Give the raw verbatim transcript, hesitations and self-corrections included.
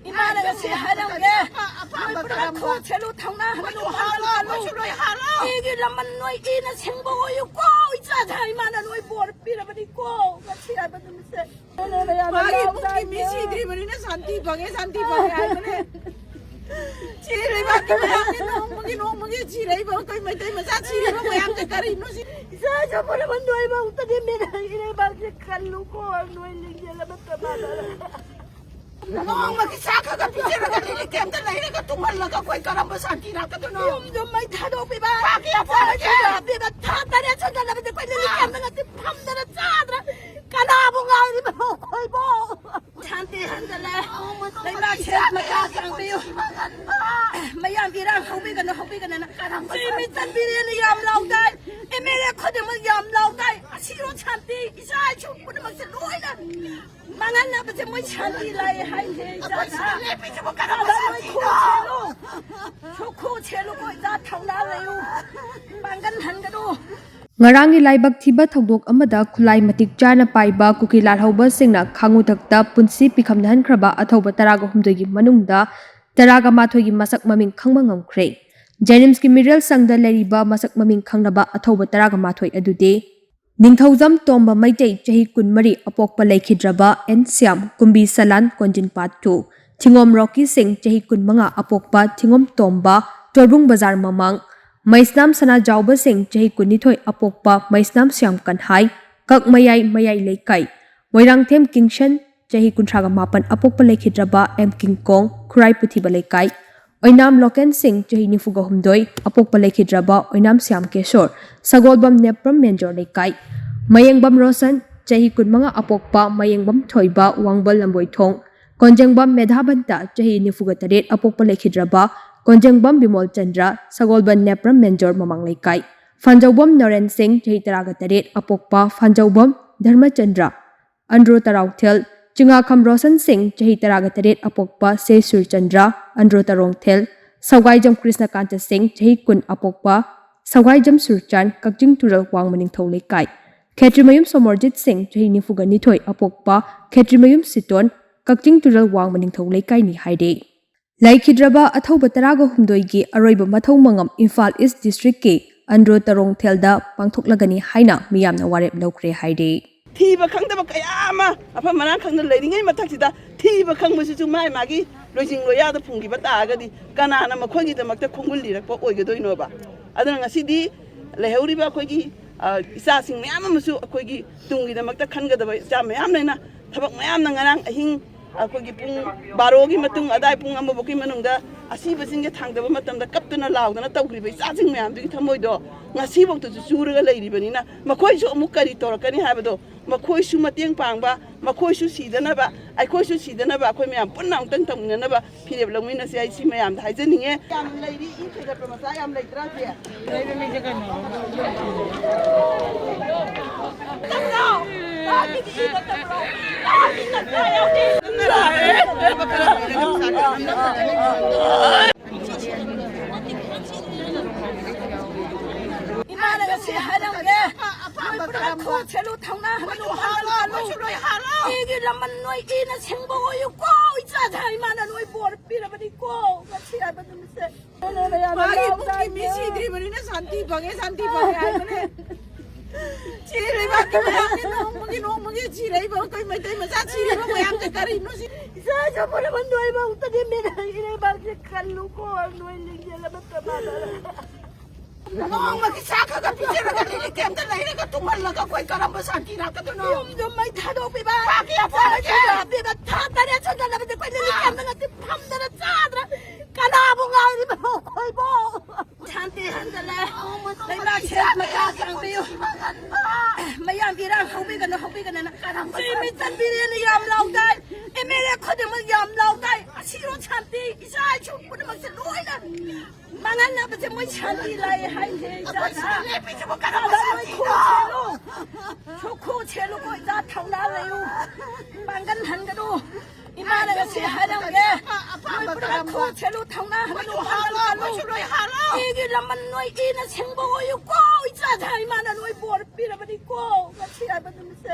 ꯏꯃꯥꯅ ꯉꯁꯤ ꯍꯥꯏꯔꯝꯒꯦ, ꯅꯣꯏ ꯄꯨꯝꯅꯃꯛ ꯈꯨꯠꯁꯦ ꯊꯧꯅꯥ ꯍꯟꯗꯨ ꯍꯟꯗꯨ ꯀꯜꯂꯨ꯫ ꯏꯒꯤ ꯂꯃꯟ ꯅꯣꯏ ꯏꯅ ꯁꯦꯡꯕ ꯑꯣꯏꯌꯨꯀꯣ꯫ ꯏꯆꯥꯗ ꯏꯃꯥꯅ ꯂꯣꯏ ꯕꯣꯔ ꯄꯤꯔꯕꯅꯤꯀꯣ꯫ ꯉꯁꯤ ꯍꯥꯏꯕ ꯅꯨꯃꯤꯠꯁꯦ꯫ ꯃꯥꯒꯤ ꯏꯃꯨꯡꯒꯤ ꯃꯤ ꯁꯤꯗ꯭ꯔꯤꯕꯅꯤꯅ ꯁꯥꯟꯇꯤ ꯐꯪꯉꯦ, ꯁꯥꯟꯇꯤ ꯐꯪꯉꯦ ꯍꯥꯏꯕꯅꯦ꯫ ꯁꯤ ꯂꯩꯕꯥꯛꯀꯤ ꯃꯌꯥꯝꯁꯦ ꯅꯣꯡꯃꯒꯤ ꯅꯣꯡꯃꯒꯤ ꯁꯤꯔꯛꯏꯕ ꯑꯩꯈꯣꯏ ꯃꯩꯇꯩ ꯃꯆꯥ ꯁꯤꯔꯤꯕ ꯃꯌꯥꯝꯁꯦ ꯀꯔꯤꯅꯣ ꯁꯤ? ꯏꯆꯥ ꯆꯃꯨꯅ ꯅꯣꯏꯕ ꯑꯃꯨꯛꯇꯗꯤ ꯃꯤꯅ ꯏꯔꯩꯕꯥꯛꯁꯦ ꯀꯜꯂꯨꯀꯣ, ꯅꯣꯏ ꯂꯤꯡꯖꯦꯜ ꯑꯃ ꯄ꯭ꯔꯃꯥꯟ ꯑꯃ꯫ ꯅꯣꯡꯃꯒꯤ ꯆꯥꯛ ꯈꯔ ꯈꯔ ꯄꯤꯖꯔꯒ ꯂꯤꯂꯤ ꯀꯦꯝꯇ ꯂꯩꯔꯒ ꯇꯨꯝꯍꯜꯂꯒ ꯑꯩꯈꯣꯏ ꯀꯔꯝꯕ ꯁꯥꯟꯇꯤ ꯂꯥꯛꯀꯗꯣꯏꯅꯣ? ꯌꯨꯝꯗꯣ ꯃꯩ ꯊꯥꯗꯣꯛꯄꯤꯕ, ꯆꯥꯛ ꯀꯌꯥ ꯆꯥꯛ ꯄꯤꯖꯕꯤꯕ, ꯊꯥ ꯇꯔꯦꯠ ꯁꯨꯗꯅꯕꯗꯤ ꯑꯩꯈꯣꯏ ꯂꯤꯂꯤ ꯀꯦꯝꯇ ꯅꯠꯇꯦ, ꯐꯝꯗꯅ ꯆꯥꯗꯅ ꯀꯅꯥꯕꯨ ꯉꯥꯏꯔꯤꯕꯅꯣ ꯑꯩꯈꯣꯏꯕꯨ? ꯁꯥꯟꯇꯤ ꯍꯟꯖꯜꯂꯦ꯫ ꯂꯩꯕꯥꯛꯁꯦ ꯃꯈꯥ ꯆꯪꯕꯤꯌꯨ꯫ ꯃꯌꯥꯝ ꯏꯔꯥꯡ ꯍꯧꯕꯤꯒꯅꯨ, ꯍꯧꯕꯤꯒꯅꯨꯅ ꯁꯤ ꯃꯤ ꯆꯟꯕꯤꯔꯦꯅ ꯌꯥꯝ ꯂꯥꯎꯗꯥꯏ꯫ ꯑꯦꯝ ꯑꯦꯜ ꯑꯦ ꯈꯨꯗꯤꯡꯃꯛ ꯌꯥꯝ ꯂꯥꯎꯗꯥꯏ꯫ ꯑꯁꯤꯔꯣ ꯁꯥꯟꯇꯤ, ꯏꯆꯥ ꯏꯁꯨ ꯄꯨꯝꯅꯃꯛꯁꯦ ꯂꯣꯏꯅ ꯃꯥꯡꯍꯟꯅꯕꯁꯦ ꯃꯣꯏ ꯁꯥꯟꯇꯤ ꯂꯩ ꯍꯥꯏꯁꯦ ꯏꯆꯥꯗ꯫ ꯑꯗ ꯃꯣꯏ ꯈꯨꯠ ꯁꯦꯜꯂꯨ꯫ ꯈꯨꯠ ꯁꯦꯜꯂꯨꯀꯣ ꯏꯆꯥ, ꯊꯧꯅꯥ ꯂꯩꯌꯨ꯫ ꯄꯥꯡꯒꯜ ꯍꯟꯒꯅꯨ꯫ ꯉꯔꯥꯡꯒꯤ ꯂꯥꯏꯕꯛ ꯊꯤꯕ ꯊꯧꯗꯣꯛ ꯑꯃꯗ ꯈꯨꯠꯂꯥꯏ ꯃꯇꯤꯛ ꯆꯥꯅ ꯄꯥꯏꯕ ꯀꯨꯀꯤ ꯂꯥꯜꯍꯧꯕꯁꯤꯡꯅ ꯈꯥꯉꯨꯊꯛꯇ ꯄꯨꯟꯁꯤ ꯄꯤꯈꯝꯅꯍꯟꯈ꯭ꯔꯕ ꯑꯊꯧꯕ ꯇꯔꯥꯒ ꯍꯨꯝꯗꯣꯏꯒꯤ ꯃꯅꯨꯡꯗ ꯇꯔꯥꯒ ꯃꯥꯊꯣꯏꯒꯤ ꯃꯁꯛ ꯃꯃꯤꯡ ꯈꯪꯕ ꯉꯝꯈ꯭ꯔꯦ꯫ ꯖꯦꯅꯤꯝꯁꯀꯤ ꯃꯤꯔꯦꯜ ꯁꯪꯗ ꯂꯩꯔꯤꯕ ꯃꯁꯛ ꯃꯃꯤꯡ ꯈꯪꯂꯕ ꯑꯊꯧꯕ ꯇꯔꯥꯒ ꯃꯥꯊꯣꯏ ꯑꯗꯨꯗꯤ ꯅꯤꯡꯊꯧꯖꯝ ꯇꯣꯝꯕ ꯃꯩꯇꯩ, ꯆꯍꯤ ꯀꯨꯟꯃꯔꯤ, ꯑꯄꯣꯛꯄ ꯂꯩꯈꯤꯗ꯭ꯔꯕ ꯑꯦꯟ ꯁ꯭ꯌꯥꯝ, ꯀꯨꯝꯕꯤ ꯁꯂꯥꯟ, ꯀꯣꯟꯖꯤꯟ ꯄꯥꯠ ꯇꯨ, ꯊꯤꯉꯣꯝ ꯔꯣꯀꯤ ꯁꯤꯡ, ꯆꯍꯤ ꯀꯨꯟꯃꯉꯥ, ꯑꯄꯣꯛꯄ ꯊꯤꯉꯣꯝ ꯇꯣꯝꯕ, ꯇꯣꯔꯕꯨꯡ ꯕꯖꯥꯔ ꯃꯃꯥꯡ, ꯃꯩꯁꯅꯥꯝ ꯁꯅꯥꯖꯥꯎꯕ ꯁꯤꯡ, ꯆꯍꯤ ꯀꯨꯟꯅꯤꯊꯣꯏ, ꯑꯄꯣꯛꯄ ꯃꯩꯁꯅꯥꯝ ꯁ꯭ꯌꯥꯝ ꯀꯟꯍꯥꯏ, ꯀꯛꯃꯌꯥꯏ ꯃꯌꯥꯏ ꯂꯩꯀꯥꯏ, ꯃꯣꯏꯔꯥꯡꯊꯦꯝ ꯀꯤꯡꯁꯟ, ꯆꯍꯤ ꯀꯨꯟꯊ꯭ꯔꯥꯒ ꯃꯥꯄꯟ, ꯑꯄꯣꯛꯄ ꯂꯩꯈꯤꯗ꯭ꯔꯕ ꯑꯦꯝ ꯀꯤꯡꯀꯣꯡ, ꯈꯨꯔꯥꯏ ꯄꯨꯊꯤꯕ ꯂꯩꯀꯥꯏ, ꯑꯣꯏꯅꯥꯝ ꯂꯣꯀꯦꯟ ꯁꯤꯡ, ꯆꯍꯤ ꯅꯤꯐꯨꯒ ꯍꯨꯝꯗꯣꯏ, ꯑꯄꯣꯛꯄ ꯂꯩꯈꯤꯗ꯭ꯔꯕ ꯑꯣꯏꯅꯥꯝ ꯁ꯭ꯌꯥꯝ ꯀꯦꯁꯣꯔ, ꯁꯒꯣꯜꯕꯝ ꯅꯦꯄ꯭ꯔꯝ ꯃꯦꯟꯖꯣꯔ ꯂꯩꯀꯥꯏ, ꯃꯌꯦꯡꯕꯝ ꯔꯣꯁꯟ, ꯆꯍꯤ ꯀꯨꯟꯃꯉꯥ, ꯑꯄꯣꯛꯄ ꯃꯌꯦꯡꯕꯝ ꯊꯣꯏꯕ, ꯋꯥꯡꯕꯜ ꯂꯝꯕꯣꯏꯊꯣꯡ, ꯀꯣꯟꯖꯦꯡꯕꯝ ꯃꯦꯙꯥꯕꯟꯇ, ꯆꯍꯤ ꯅꯤꯐꯨꯒ ꯇꯔꯦꯠ, ꯑꯄꯣꯛꯄ ꯂꯩꯈꯤꯗ꯭ꯔꯕ ꯀꯣꯟꯖꯦꯡꯕꯝ ꯕꯤꯃꯣꯜ ꯆꯟꯗ꯭ꯔ, ꯁꯒꯣꯜꯕꯟ ꯅꯦꯄ꯭ꯔꯝ ꯃꯦꯟꯖꯣꯔ ꯃꯃꯥꯡ ꯂꯩꯀꯥꯏ, ꯐꯥꯟꯖꯧꯕꯝ ꯅꯣꯔꯦꯟ ꯁꯤꯡ, ꯆꯍꯤ ꯇꯔꯥꯒ ꯇꯔꯦꯠ, ꯑꯄꯣꯛꯄ ꯐꯥꯟꯖꯧꯕꯝ ꯙꯔꯃꯆꯟꯗ꯭ꯔ, ꯑꯟꯗ꯭ꯔꯣ ꯇꯔꯥꯎꯊꯦꯜ, ꯆꯤꯉꯥꯈꯝ ꯔꯣꯁꯟ ꯁꯤꯡ, ꯆꯍꯤ ꯇꯔꯥꯒ ꯇꯔꯦꯠ, ꯑꯄꯣꯛꯄ ꯁꯦ ꯁꯨꯔꯆꯟꯗ꯭ꯔ, ꯑꯟꯗ꯭ꯔꯣ ꯇꯔꯣꯡꯊꯦꯜ, ꯁꯧꯒꯥꯏꯖꯝ ꯀ꯭ꯔꯤꯁꯅꯀꯥꯟꯇ ꯁꯤꯡ, ꯆꯍꯤ ꯀꯨꯟ, ꯑꯄꯣꯛꯄ ꯁꯧꯒꯥꯏꯖꯝ ꯁꯨꯔꯆꯥꯟ, ꯀꯛꯆꯤꯡ ꯇꯨꯔꯦꯜ ꯋꯥꯡꯃ ꯅꯤꯡꯊꯧ ꯂꯩꯀꯥꯏ, ꯈꯦꯇ꯭ꯔꯤꯃꯌꯨꯝ ꯁꯣꯃꯣꯔꯖꯤꯠ ꯁꯤꯡ, ꯆꯍꯤ ꯅꯤꯐꯨꯒ ꯅꯤꯊꯣꯏ, ꯑꯄꯣꯛꯄ ꯈꯦꯇ꯭ꯔꯤꯃꯌꯨꯝ ꯁꯤꯇꯣꯟ, ꯀꯛꯆꯤꯡ ꯇꯨꯔꯦꯜ ꯋꯥꯡꯃ ꯅꯤꯡꯊꯧ ꯂꯩꯀꯥꯏꯅꯤ ꯍꯥꯏꯔꯤ꯫ ꯂꯩꯈꯤꯗ꯭ꯔꯕ ꯑꯊꯧꯕ ꯇꯔꯥꯒ ꯍꯨꯝꯗꯣꯏꯒꯤ ꯑꯔꯣꯏꯕ ꯃꯊꯧ ꯃꯉꯝ ꯏꯝꯐꯥꯜ ꯏꯁ ꯗꯤꯁꯇ꯭ꯔꯤꯛꯀꯤ ꯑꯟꯗ꯭ꯔꯣ ꯇꯔꯣꯡꯊꯦꯜꯗ ꯄꯥꯡꯊꯣꯛꯂꯒꯅꯤ ꯍꯥꯏꯅ ꯃꯤꯌꯥꯝꯅ ꯋꯥꯔꯦꯞ ꯂꯧꯈ꯭ꯔꯦ ꯍꯥꯏꯔꯤ꯫ ꯊꯤꯕ ꯈꯪꯗꯕ ꯀꯌꯥ ꯑꯃ ꯃꯐꯝ ꯃꯔꯥꯡ ꯈꯪꯗꯅ ꯂꯩꯔꯤꯉꯩ ꯃꯊꯛꯁꯤꯗ, ꯊꯤꯕ ꯈꯪꯕꯁꯤꯁꯨ ꯃꯥꯏ ꯃꯥꯒꯤ ꯂꯣꯏꯖꯤꯡ ꯂꯣꯌꯥꯗ ꯐꯨꯝꯈꯤꯕ ꯇꯥꯔꯒꯗꯤ, ꯀꯅꯥꯅ ꯃꯈꯣꯏꯒꯤꯗꯃꯛꯇ ꯈꯣꯡꯒꯨꯜ ꯂꯤꯔꯛꯄ ꯑꯣꯏꯒꯗꯣꯏꯅꯣꯕ? ꯑꯗꯨꯅ ꯉꯁꯤꯗꯤ ꯂꯩꯍꯧꯔꯤꯕ ꯑꯩꯈꯣꯏꯒꯤ, ꯑ, ꯏꯆꯥꯁꯤꯡ ꯃꯌꯥꯝ ꯑꯃꯁꯨ ꯑꯩꯈꯣꯏꯒꯤ ꯇꯨꯡꯒꯤꯗꯃꯛꯇ ꯈꯟꯒꯗꯕ ꯏꯆꯥ ꯃꯌꯥꯝ ꯂꯩꯅ, ꯊꯕꯛ ꯃꯌꯥꯝꯅ ꯉꯔꯥꯡ ꯑꯍꯤꯡ ꯑꯩꯈꯣꯏꯒꯤ ꯄꯨꯡ ꯕꯥꯔꯣꯒꯤ ꯃꯇꯨꯡ ꯑꯗꯥꯏ, ꯄꯨꯡ ꯑꯃ ꯐꯥꯎꯒꯤ ꯃꯅꯨꯡꯗ ꯑꯁꯤꯕꯁꯤꯡꯁꯦ ꯊꯥꯡꯗꯕ ꯃꯇꯝꯗ ꯀꯞꯇꯨꯅ ꯂꯥꯎꯗꯅ ꯇꯧꯈ꯭ꯔꯤꯕ ꯏꯆꯥꯁꯤꯡ ꯃꯌꯥꯝꯗꯨꯒꯤ ꯊꯃꯣꯏꯗꯣ ꯉꯁꯤꯐꯥꯎꯗꯁꯨ ꯆꯨꯔꯒ ꯂꯩꯔꯤꯕꯅꯤꯅ, ꯃꯈꯣꯏꯁꯨ ꯑꯃꯨꯛ ꯀꯔꯤ ꯇꯧꯔꯛꯀꯅꯤ ꯍꯥꯏꯕꯗꯣ, ꯃꯈꯣꯏꯁꯨ ꯃꯇꯦꯡ ꯄꯥꯡꯕ, ꯃꯈꯣꯏꯁꯨ ꯁꯤꯗꯅꯕ, ꯑꯩꯈꯣꯏꯁꯨ ꯁꯤꯗꯅꯕ, ꯑꯩꯈꯣꯏ ꯃꯌꯥꯝ ꯄꯨꯟꯅ ꯑꯃꯨꯛꯇꯪ ꯇꯧꯃꯤꯟꯅꯅꯕ ꯐꯤꯔꯦꯞ ꯂꯧꯃꯤꯟꯅꯁꯦ꯫ ꯑꯩ ꯁꯤ ꯃꯌꯥꯝꯗ ꯍꯥꯏꯖꯅꯤꯡꯉꯦ꯫ ꯌꯥꯝ ꯂꯩꯔꯤ, ꯏ ꯈꯥꯏꯒꯠꯄ ꯃꯆꯥ ꯌꯥꯝ ꯂꯩꯇ꯭ꯔꯥ ꯁꯦ? ꯏꯃꯥꯅ ꯉꯁꯤ ꯍꯥꯏꯔꯝꯒꯦ, ꯅꯣꯏ ꯄꯨꯝꯅꯃꯛ ꯈꯨꯠ ꯁꯦꯠꯂꯨ, ꯊꯧꯅꯥ ꯍꯥꯞꯂꯨ, ꯄꯥꯡꯒꯜ ꯀꯜꯂꯨ꯫ ꯏꯒꯤ ꯂꯃꯟ ꯅꯣꯏ ꯏꯅ ꯁꯦꯡꯕ ꯑꯣꯏꯌꯨꯀꯣ꯫ ꯏꯆꯥꯗ ꯏꯃꯥꯅ ꯅꯣꯏ ꯕꯣꯔ ꯄꯤꯔꯕꯅꯤꯀꯣ꯫ ꯉꯁꯤ ꯍꯥꯏꯕ ꯅꯨꯃꯤꯠꯁꯦ ꯃꯥꯒꯤ ꯄꯨꯛꯀꯤ ꯃꯤ ꯁꯤꯗ꯭ꯔꯤꯕꯅꯤꯅ ꯁꯥꯟꯇꯤ ꯐꯪꯉꯦ, ꯁꯥꯟꯇꯤ ꯐꯪꯉꯦ ꯍꯥꯏꯕꯅꯦ꯫ ꯁꯤꯔꯦ ꯂꯩꯕꯥꯛꯀꯤ ꯃꯌꯥꯝꯁꯦ ꯅꯣꯡꯃꯒꯤ ꯅꯣꯡꯃꯒꯤ ꯁꯤꯔꯛꯏꯕ ꯑꯩꯈꯣꯏ ꯃꯩꯇꯩ ꯃꯆꯥ ꯁꯤꯔꯤꯕ ꯃꯌꯥꯝꯁꯦ ꯀꯔꯤꯅꯣ ꯁꯤ? ꯏꯆꯥ ꯏꯆꯥ ꯄꯨꯝꯅꯃꯛ ꯅꯣꯏꯕ ꯑꯃꯨꯛꯇꯗꯤ ꯃꯤꯅ ꯏꯔꯩꯕꯥꯛꯁꯦ ꯈꯜꯂꯨꯀꯣ, ꯅꯣꯏ ꯂꯤꯡꯖꯦꯜ ꯑꯃ ꯄ꯭ꯔꯃꯥꯟ ꯑꯃ꯫ ꯅꯣꯡꯃꯒꯤ ꯆꯥꯛ ꯈꯔ ꯈꯔ ꯄꯤꯖꯔꯒ ꯂꯤꯂꯤ ꯀꯦꯝꯇ ꯂꯩꯔꯒ ꯇꯨꯝꯍꯜꯂꯒ ꯑꯩꯈꯣꯏ ꯀꯔꯝꯕ ꯁꯥꯟꯇꯤ ꯂꯥꯛꯀꯗꯣꯏꯅꯣ? ꯌꯨꯝꯗꯨ ꯃꯩ ꯊꯥꯗꯣꯛꯄꯤꯕ, ꯄꯥꯛꯀꯤ ꯑꯐꯕꯁꯦ꯫ ꯆꯥꯛ ꯍꯥꯞꯄꯤꯕ, ꯊꯥ ꯇꯔꯦꯠ ꯁꯨꯗꯅꯕꯗꯤ ꯑꯩꯈꯣꯏ ꯂꯤꯂꯤ ꯀꯦꯝꯇ ꯅꯠꯇꯦ, ꯐꯝꯗꯅ ꯆꯥꯗꯅ ꯀꯅꯥꯕꯨ ꯉꯥꯏꯔꯤꯕꯅꯣ ꯑꯩꯈꯣꯏꯕꯣ? ꯁꯥꯟꯇꯤ ꯍꯟꯖꯜꯂꯦ꯫ ꯂꯩꯕꯥꯛꯁꯦ ꯃꯈꯥ ꯇꯥꯡꯕꯤꯌꯨ꯫ ꯃꯌꯥꯝ ꯏꯔꯥꯡ ꯍꯧꯕꯤꯒꯅꯨ, ꯍꯧꯕꯤꯒꯅꯨꯅ ꯁꯤ ꯃꯤ ꯆꯟꯕꯤꯔꯦꯅ ꯌꯥꯝ ꯂꯥꯎꯗꯥꯏ, ꯑꯦꯝ ꯑꯦꯜ ꯑꯦ ꯈꯨꯗꯤꯡꯃꯛ ꯌꯥꯝ ꯂꯥꯎꯗꯥꯏ꯫ ꯑꯁꯤꯔꯣ ꯁꯥꯟꯇꯤ, ꯏꯆꯥ ꯏꯁꯨ ꯄꯨꯝꯅꯃꯛꯁꯦ ꯂꯣꯏꯅ ꯃꯥꯡꯍꯟꯅꯕꯁꯦ ꯃꯣꯏ ꯁꯥꯟꯇꯤ ꯂꯥꯛꯑꯦ ꯍꯥꯏꯁꯦ꯫ ꯏꯆꯥꯗ ꯂꯦꯞꯄꯤꯁꯤꯕꯨ ꯀꯔꯝꯕ ꯑꯗ ꯅꯣꯏ ꯁꯥꯟꯇꯤꯅꯣ? ꯈꯨꯠ ꯁꯦꯠꯂꯨ, ꯈꯨꯠ ꯁꯦꯠꯂꯨꯀꯣ ꯏꯆꯥ, ꯊꯧꯅꯥ ꯂꯩꯌꯨ, ꯄꯥꯡꯒꯜ ꯍꯟꯒꯅꯨ꯫ ꯏꯃꯥꯅ ꯉꯁꯤ ꯍꯥꯏꯔꯝꯒꯦ, ꯅꯣꯏ ꯄꯨꯝꯅꯃꯛ ꯈꯨꯠ ꯁꯦꯠꯂꯨ, ꯊꯧꯅꯥ ꯍꯟꯒꯅꯨ, ꯄꯥꯡꯒꯜ ꯀꯜꯂꯨ꯫ ꯑꯩꯈꯣꯏꯁꯨ ꯂꯣꯏ ꯍꯥꯠꯂꯣ꯫ ꯏꯒꯤ ꯂꯃꯟ ꯅꯣꯏ ꯏꯅ ꯁꯦꯡꯕ ꯑꯣꯏꯌꯨꯀꯣ꯫ ꯏꯆꯥꯗ ꯏꯃꯥꯅ ꯅꯣꯏ ꯕꯣꯔ ꯄꯤꯔꯕꯅꯤꯀꯣ꯫ ꯉꯁꯤ ꯍꯥꯏꯕ ꯅꯨꯃꯤꯠꯁꯦ